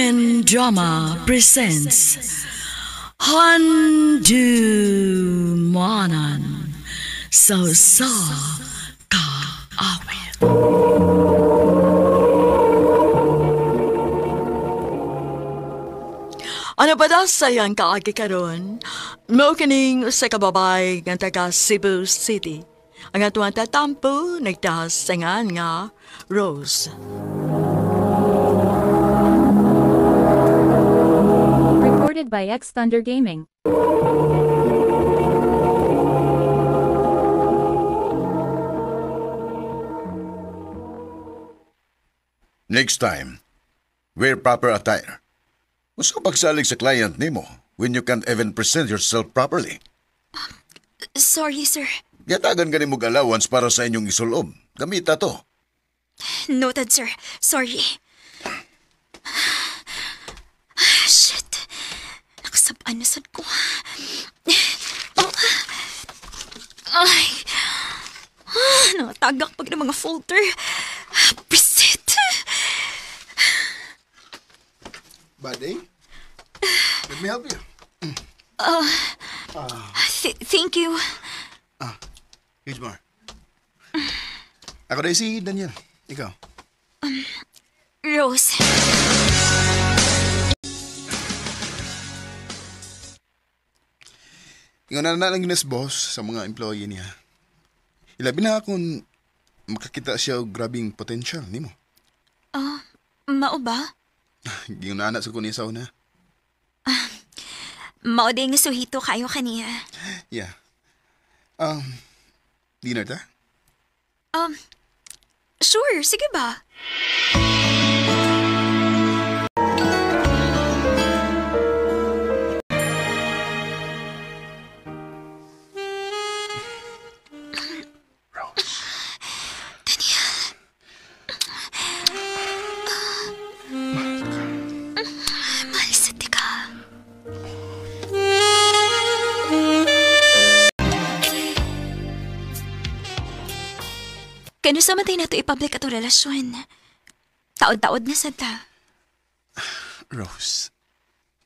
MN Drama presents Handumanan sa sa Kaawit. Ano ba daw sayang kaagi karon? Mao kining usa ka babae nga taga Cebu City. Ang atuang tatampo nagtahas sa ngan nga Rose. Recorded by X Thunder Gaming. Next time, wear proper attire. Unsa ka pagsalig sa client nimo when you can't even present yourself properly? Sorry, sir. Gatagan ka nimo og allowance para sa inyong isulob. Gamita to. Noted, sir. Sorry. Shit. Nakasabaan na sad ko. Oh. Ay. Natagak pag ng mga folder. Bisit. Buddy, let me help you. Thank you. Here's more. Ako na si Daniel. Ikaw. Rose. Ingon na na lang yun as boss sa mga employee niya. Ilabi na kung makakita siya og grabing potential nimo. Mao ba? Gingon na anak sa kunya sa una. Mao din nga suhito kayo kaniya. Yeah. Dinner ta? Sure, sige ba? Rose. Daniel. Mahal ka. Mahal sa tika. Kano sa man tayo nato i-public ato relasyon? Taod-taod na sad ta. Rose,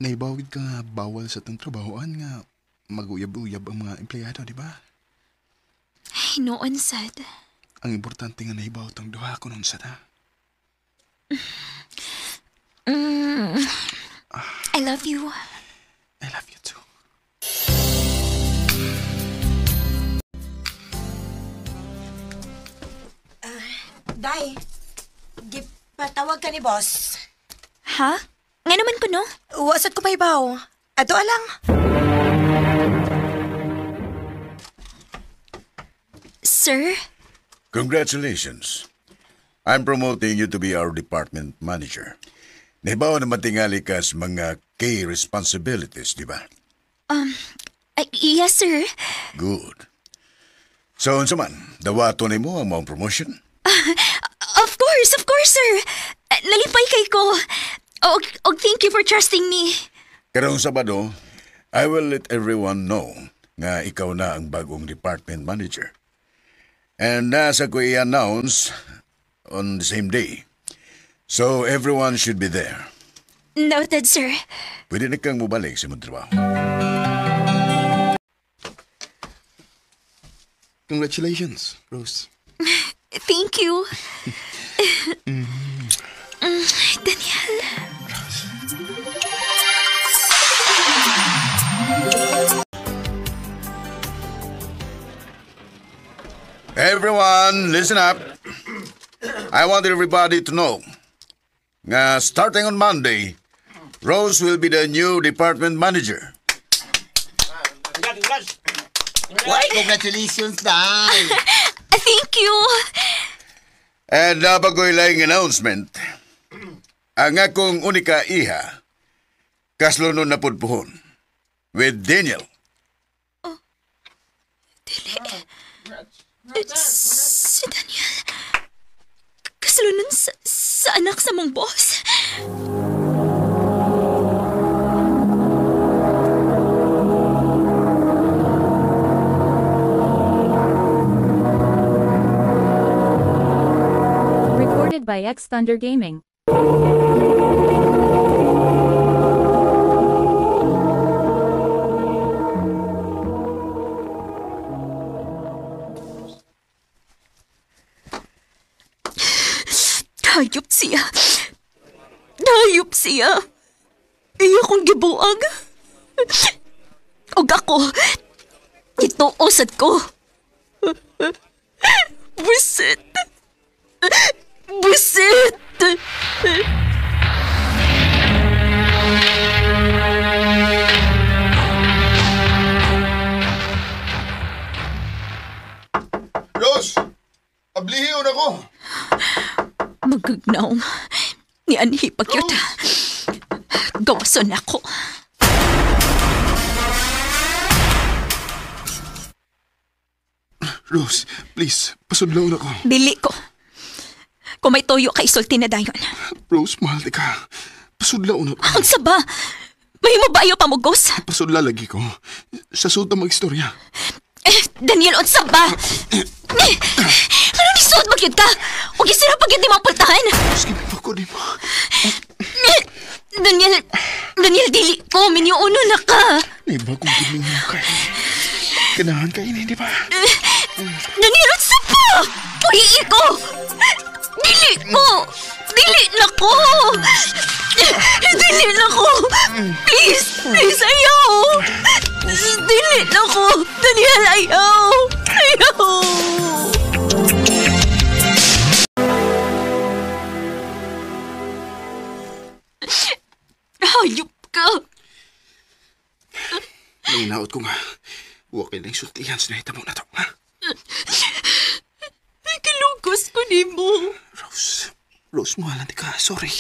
naibawid ka nga bawal sa itong trabahoan nga mag-uyab-uyab ang mga empleyado, di ba? Ay, noon sad. Ang importante nga nahibaw tong duha ko nun sa ta. I love you. I love you too. Day, gipatawag ka ni boss. Ha? Nga naman ko, no? Wasad ko pa ibaw. Ato alang. Sir? Congratulations. I'm promoting you to be our department manager. Nahibaw naman tingali ka sa mga key responsibilities, di ba? Ay, yes, sir. Good. So, unsa man, dawato nimo ang maong promotion? Of course, sir. Nalipay kay ko. Og thank you for trusting me. Karong Sabado, I will let everyone know nga ikaw na ang bagong department manager. And nasa ko i-announce on the same day. So everyone should be there. Noted, sir. Pwede na kang mubalik sa imong trabaho. Congratulations, Rose. Thank you. Daniel. Everyone, listen up. I want everybody to know nga starting on Monday, Rose will be the new department manager. Why, congratulations, Day! Thank you. And nabagoy lang announcement, ang akong unika iha, kaslunon na pudpuhon with Daniel. Dili. Si Daniel. Kaslunon sa anak sa mong boss. Recorded by X Thunder Gaming. Hayop siya. Hayop siya. Iya kong gibuag. Og ako, ituo sad ko. Busit. Busit. Rose! Ablihiyon ako! Magagnaong. Ni anhi pagyud. Gawason ako. Rose, please, pasudlaon ako. Dili ko. Kung may toyo ka, isulti na dayon. Rose, mahal di ka. Pasudlaon ako. Ang saba! Mahimo ba ayaw pamugos? Pasudla lagi ko. Sa suot na mag-istorya. Eh, Daniel, unsa ba? Ano ni suot magyud ka? O gisira pag hindi mapultahan? Sige, ko di mo. Daniel, Daniel, dili ko. Minyuuno na ka. Iba kong gimingon ka. Ganahan ka ini, di ba? Daniel, unsa pa? Puhii ko! Dili ko! Dili na ko! Dili na ko! Please, please, ayaw! Dili na ko! Daniel, ayaw! Ayaw! Hayop ka! Nanginaot ko nga. Huwag kayo lang sultihan sa nahita mo na to, ha? Kilugos ko ni mo. Rose, Rose, mahalan di ka. Sorry.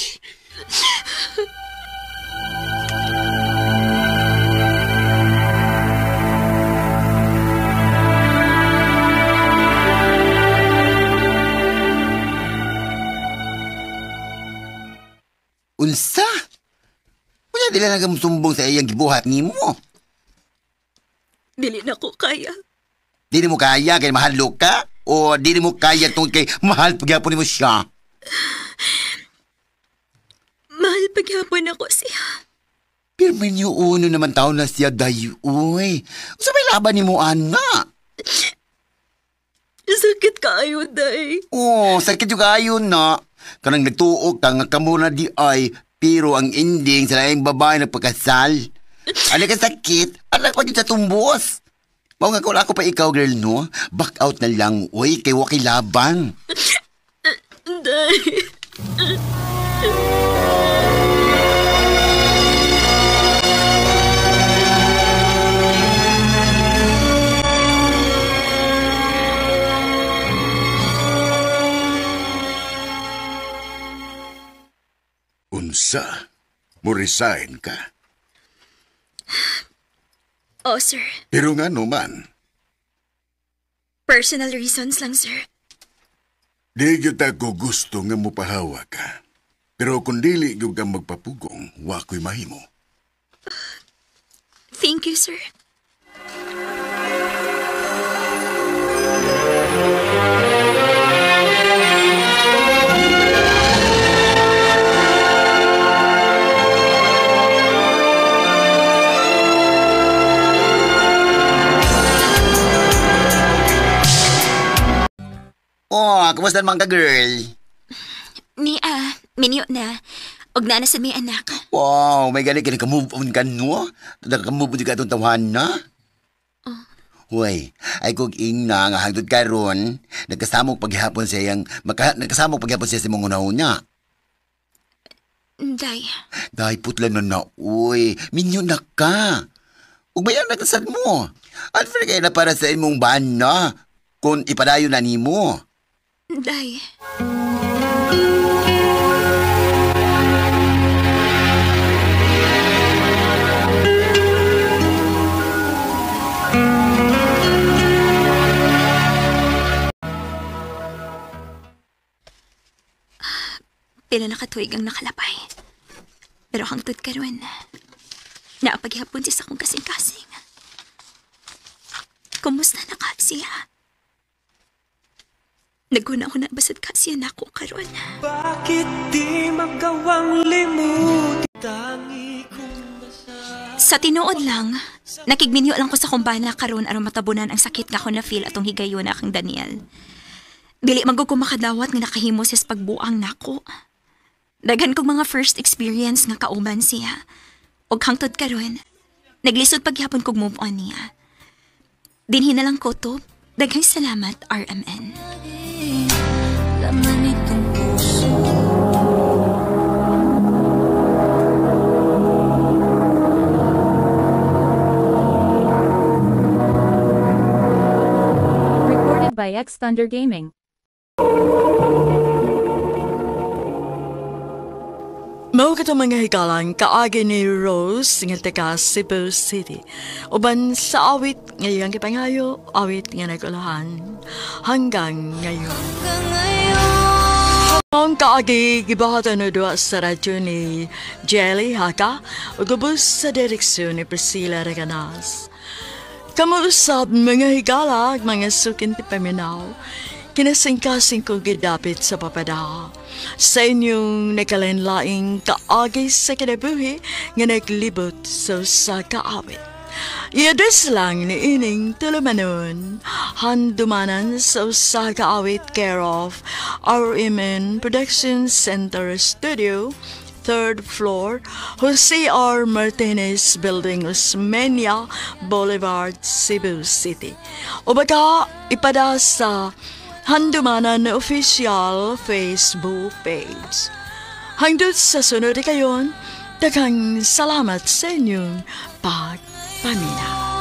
Unsa? Wala dila nagamusumbong sa iyang gibuhat nimo. Dili na ko kaya. Dili mo kaya kay mahalo ka? O dili mo kaya tungod kay mahal pagyapon nimo siya? Mahal pagyapon ako siya. Pero uno naman taon na siya dayo, uy. Unsa may laban nimo ana? Sakit kaayo, day. Oh, sakit yung kaayo na. Kanang nagtuok ka nga kamo na di ay, pero ang ending sa laing babae nagpakasal. Ano ka sakit? Anak pa sa tumbos. Mao nga kung ako pa ikaw, girl, no? Back out na lang, uy, kay wa kay laban. Day. Unsa? Mo resign ka? Oh, sir. Pero nga naman. Personal reasons lang, sir. Di gyud ako gusto nga mopahawa ka. Pero kung dili gyud ka magpapugong, wa ko'y mahimo. Thank you, sir. Oh, kumusta naman ka, girl? Ni, minyo na. Og na sa may anak. Wow, may gani ka move on ka, no? Naka-move on ka itong tawahan na? Oh. Hoy, ay kog ing na nga hangtod karon, nagkasamok paghapon siya yang, nagkasamok paghapon siya sa mong una-una. Day. Day, putla na na, uy. Minyo na ka. Ug may anak na sad mo. Unfair kayo na para sa imong baan na, kung ipadayon na nimo. Day. Pila na katuig ang nakalapay. Pero hangtod karon, naapaghapon siya sa akong kasing-kasing. Kumusta na ka siya? Naguna-una basad ka siya na ako karon. Bakit di magawang limutin? Tangi kong basa. Sa tinuod lang, nakigminyo lang ko sa kumbana karon aron matabunan ang sakit nga ako na feel atong higayon akang Daniel. Dili man gud ko makadawat nga nakahimo siya sa pagbuang nako. Daghan kog mga first experience nga kauban siya. Og hangtod karon, naglisod pagyapon kog move on niya. Dinhi na lang ko to. Daghang salamat, RMN. Laman itong puso. Recorded by X Thunder Gaming. Mao kato mga hikalang kaagi ni Rose nga taga Cebu City. Uban sa awit ngayong gipangayo, awit nga nagulahan hanggang ngayon. Ang kaagi gibahatan na duwa sa radyo ni Jelly Haka ug ubos sa direksyon ni Priscilla Reganas. Kamuusap mga higala ug mga sukin ti paminaw, kinasingkasing ko gidapit sa papada. Sa inyong nakalanlaing kaagi sa kinabuhi nga naglibot sa usa ka awit. I-address lang ni ining tulumanon, handumanan sa usa ka awit care of RMN Production Center Studio, 3rd floor, Jose R. Martinez Building, Osmeña Boulevard, Cebu City. O baka ipada sa Handumanan Official Facebook page. Hangdot sa sunod kayon, daghang salamat sa inyong pagpaminaw.